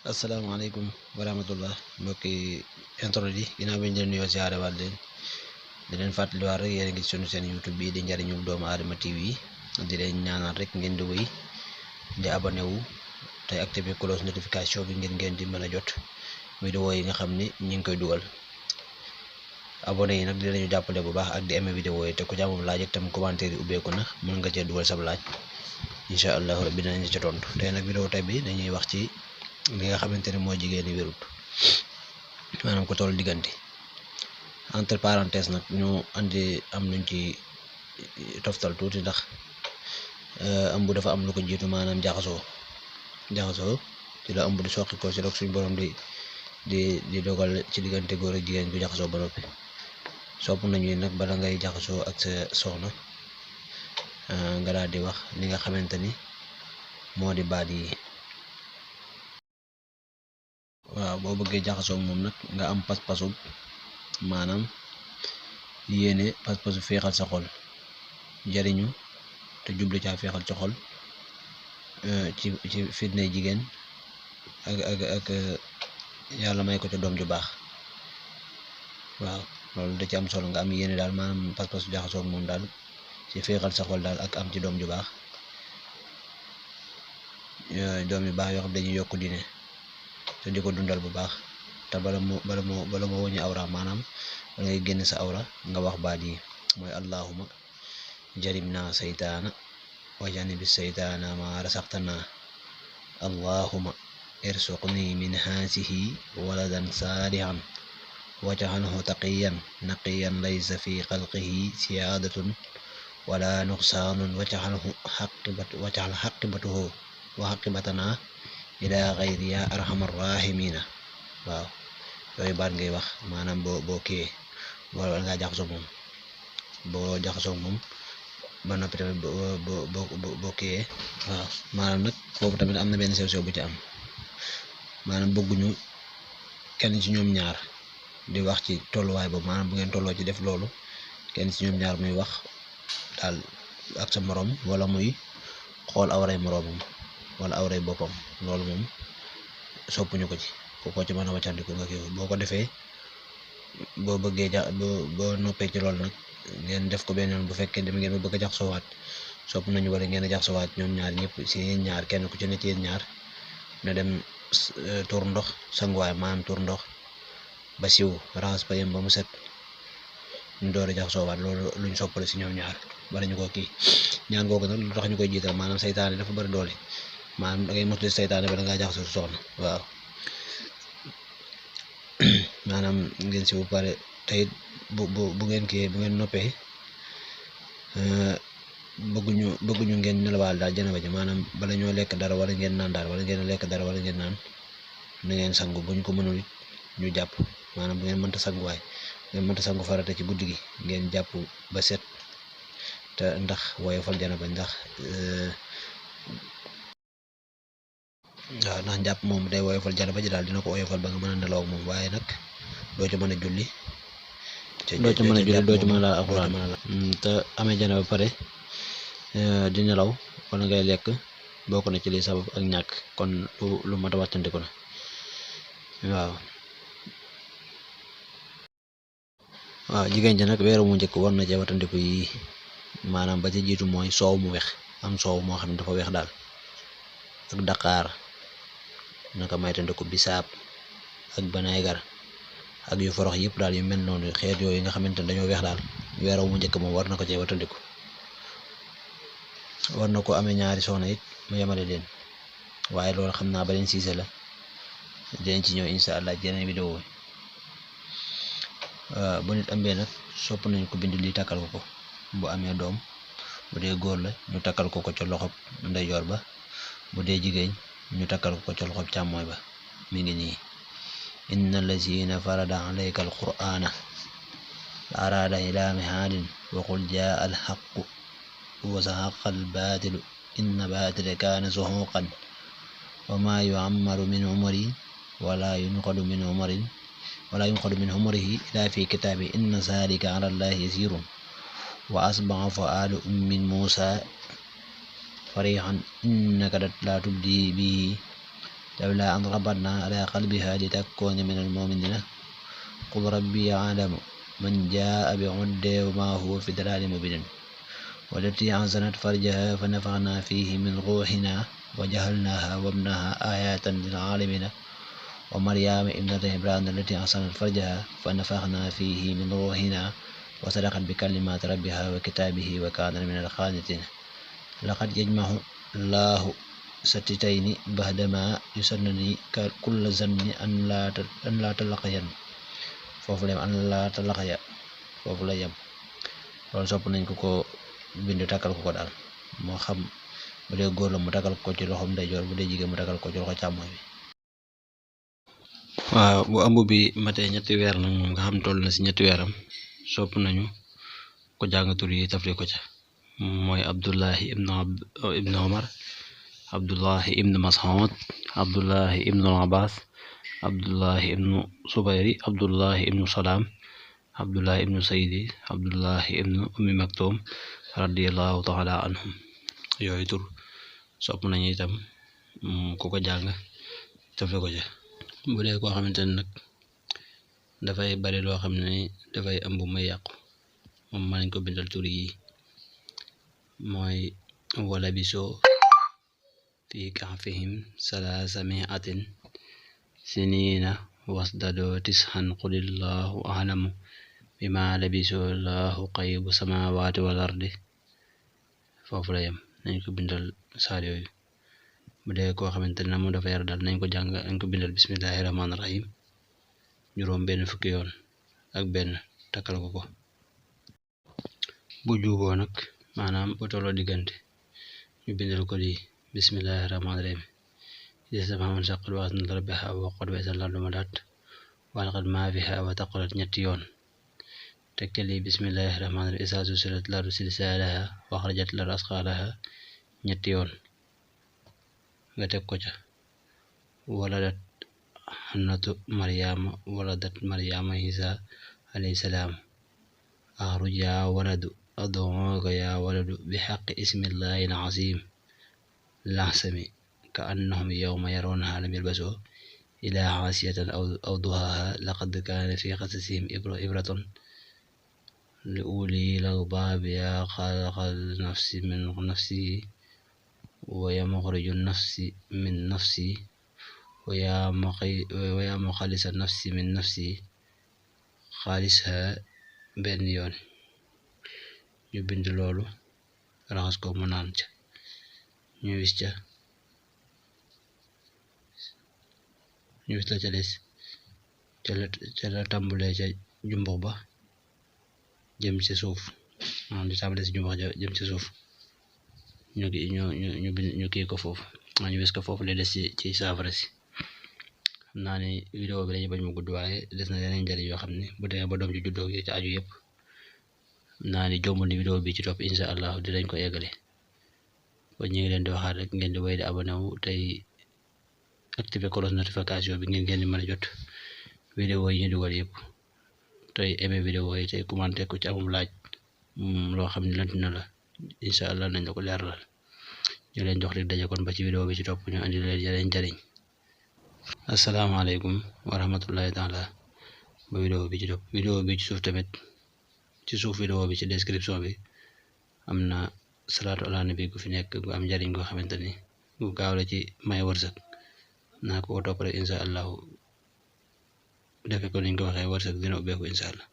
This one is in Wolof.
asalaamaaleykum wa rahmatullah mbokki internet yi ginnaaw bi ñu leen nuyoo siyaare waat leen di leen fàttaliwaat rek yéen a ngi sunu seen YouTube bi di njariñu doomu aadama TV di leen ñaanal rek ngeen di wéy di abonné wu tey activé cloche notification bi ngeen di mën a jot vidéo yi nga xam ni ñu ngi koy dugal. abonné yi nag dinañu jàppale bu baax ak di aimé vidéo yi te ku ci amum laaj ak tam commentaire yi ubbeeku na mën nga cee dugal sab laaj incha allahu rabbi dinañ ci tontu. tey nag vidéo tey bi dañuy wax ci li nga xamante ne mooy jigéen ñi wérut maanaam ko toll diggante entre parenthèse nag ñu andi am luñ ci toftal tuuti ndax ëmb dafa am lu ko jiitu maanaam jaxasoo ci la ëmb di soqi ko ci rek suñ borom di dogal ci diggante góor ak jigéen bu jaxasoo ba noppi. sopp nañu nag bala ngay jaxasoo ak sa soxna nga daal di wax li nga xamante ni moo di baat yi. waaw boo bëggee jaxasoo moom nag nga am pas-pasu maanaam yéene pas-pasu féexal sa xol jariñu te jublu caa féexal sa xol ci fitnay jigéen ak yàlla may ko ca doom ju baax. waaw loolu da ci am solo nga am yéene daal maanaam pas-pasu jaxasoo moom daal ci féexal sa xol daal ak am ci doom ju baax doom yu baax yoo xam dañuy yokk diine te di ko dundal bu baax te bala moo wëñu awra maanaam bala ngay génn sa awra nga wax baat yi mooy allahuma jarimna saytaana wa janibi saytaana ma rasaqtana allahuma irsuqni min haasihi waladan saalihan waj'alhu taqiyan naqiyan laysa fi xalqihi siyaadatun wala nuqsaanun waj'al xaqibatuhu wa xaqibatana ila xayri ya arhamar rahimina. waaw yooyu baat ngay wax maanaam boo kiyee wala ngaa jaxasoo moom ba noppi tamit boo kiyee. waaw maanaam nag boobu tamit am na benn sew bu ci am maanaam bëgguñu kenn ci ñoom ñaar di wax ci tolluwaay boobu maanaam bu ngeen tolloo ci def loolu kenn ci ñoom ñaar muy wax daal ak sa moroom wala muy xool awray moroomam wala awray boppam loolu moom soppuñu ko ci ko ci mën a wàccandiku nga kii boo ko defee boo bëggee boo noppee ci loolu nag ngeen def ko benn yoon bu fekkee dem ngeen ba bëgg a jaxasoowaat sopp nañu wala ngeen a jaxasoowaat ñoom ñaar ñëpp si yéen ñaar kenn ku ci ne ci yéen ñaar na dem tuur ndox sanguwaay maanaam tuur ndox ba siw raxas ba yem ba mu set ñu door a jaxasoowaat loolu luñ soppale si ñoom ñaar bala ñu ko kii. ñaan googu nag lu tax ñu koy jiital maanaam saytaane dafa bari doole maanaam da ngay mosli saytaane ba da ngaa jaxasoo su soxna. waaw maanaam ngeen si bu pare tey bu ngeen noppee bëgguñu ngeen nelawaal daal janaba ji maanaam bala ñoo lekk dara wala ngeen naan daal wala ngeen lekk dara wala ngeen naan na ngeen sangu buñ ko mënul ñu jàpp maanaam bu ngeen mënta sangu farata ci guddi gi ngeen jàpp ba set te ndax woyofal janaba ndax waaw ndax jàpp moom day woyofal janaba ji daal dina ko woyofal ba nga mën a nelaw moom waaye nag doo ci mën a julli doo ci mën a laal alxuraan te amee janaba ba pare di nelaw wala ngay lekk bokk na ci li sabab ak ñàkk kon lu mat a wattandiku la. waaw jigéen ji nag weeru mu njëkk war na cee wattandiku yi maanaam ba ci jiitu mooy soow mu weex am soow moo xam ne dafa weex daal ak daqaar naka maytandiku bisaab ak baneegar ak yu forox yëpp daal yu mel noonu xeet yooyu nga xamante ne dañoo weex daal weeru mu njëkk moom war na ko cee wattandiku. war na ko amee ñaari soxna it mu yemale leen waaye loolu xam naa ba leen siise la dinañ ci ñëw insha allah jeneen vidéo bu nit ambee nag sopp nañ ko bind li takkal ko bu amee doom bu dee góor la ñu takkal ko ca loxob ndeyjoor ba bu dee jigéen ñu takkal ko ca loxob càmmooy ba mi ngi nii inna lazina farada alayka alqur'ana la arada ila mihaadin wa qul jaa alxaqu wa zahaqa albatilu inna batila kaana zahuqan wa ma yuammaru min umarin wala yunqadu min umrihi ila fi kitaabi inna zalika ala allahi yasirun wa asbaha fuaadu ummin musa farihan innaka la tubdi bihi لولا أن ربطنا على قلبها لتكون من المؤمنين قل ربي يعلم من جاء بالهدى وما هو في ضلال مبين والتي أحصنت فرجها فنفخنا فيه من روحنا وجعلناها وابنها آيات للعالمين ومريم ابنة عمران التي أحصنت فرجها فنفخنا فيه من روحنا وصدقت بكلمات ربها وكتابه وكانت من القانتين لقد يجمع الله ستتين بعدما يسنني كل زمن أن لا تلقين foofu la yem an la talaqaya foofu la yem loolu sopp nañ ko bind takkal ko daal moo xam bu dee góor la mu takkal ko ci loxom ndeyjoor bu dee jigéen mu takkal ko ci loxo càmmoñ bi. waaw bu ëmb bi matee ñetti weer nag moom nga xam toll na ci ñetti weeram sopp nañu ko jàng tur yi tafli ko ca mooy Abdullahi ibnu Omar, Abdullahi ibnu Mas'ud, Abdullahi ibnu Abbas, Abdullahi ibnu Subayri, Abdullahi ibnu Salaam, Abdullahi ibnu Saydi, Abdullahi ibnu Ummi Maktum radiyallahu taala anhum. yooyu tur sopp nañu itam ku ko jàng tafli ko ca. bu dee koo xamante ne nag dafay bari loo xam ne dafay ëmb may yàqu moom mën nañ ko bindal tur yi mooy wala bisoo fi kahfihim salaasa mi'atin siniina wasdadoo tis'an qulillahu a'lamu bima labisoo lahu qaybu samawati wal ardi foofu la yem nañ ko bindal saar yooyu. bu dee koo xamante ne moom dafa yar daal nañ ko jàng nañ ko bindal bismillahi rahmaani rahim juróom benn fukki yoon ak benn takkal ko. bu juuboo nag maanaam bu tolloo diggante ñu bindal ko lii bismillahi rahmaani rahim isamaman saqat waxasnat rabbiha waqad wa isal ardu madat walqad ma fiha wa taqalat ñetti yoon tekke lii bismillahi rahmaani rahim isa susilat lardu silsalaha wa axrajat lardu asqalaha ñetti yoon nga teg ko ca waladat hannatu maryama isa alayhi salaam axruj ya waladu ad'uka ya waladu bixaqi ismillahi al-azim laxsami ka annahum yawma yarawnaha lam yalbasu ila aasiyatan aw duhaha laqad kaana fi qasasihim ibratun li ulil albab ya xalaqal nafsi min nafsihi wa ya muxriju nafsi min nafsi wa ya muxallisa nafsi min nafsi xaalisha benn yoon ñu bind loolu raxas ko mu naan ca ñu wis la ca des ca la tàmbulee ca jumbux ba jëm ci suuf maanaam di tàmbulee ci jumbux jëm ci suuf ñu kii ko foofu ñu wis ko foofu la des ci saafara si. xam naa ne vidéo bi dañu bañ mu gudd waaye des na yeneen njëriñ yoo xam ne bu demee ba doom ji juddoo ci aju yëpp xam naa ne jomb ni vidéo bi ci topp incha allah dinañ ko eggale kon ñu ngi leen di waxaat rek ngeen di wéy di abonné wu tey activer cloche notification bi ngeen di mën a jot vidéo yi ñu dugal yëpp tey aimé vidéo yi tey commenté ko ci amum laaj loo xam ne lënt na la incha allah nañ la ko leeralal ñu leen jox rek daje kon ba ci vidéo bi ci topp ñu andi leen yeneen njëriñ. asalaamaaleykum wa rahmatullahi taala ba vidéo bi ci topp vidéo bi ci suuf tamit ci suuf vidéo bi ci description bi am na salaatu ala nabi gu fi nekk gu am njariñ goo xamante ni gu gaaw la ci may wërsëg naa ko topp rek incha allahu defe ko niñ ko waxee wërsëg dina ubbeeku incha allah.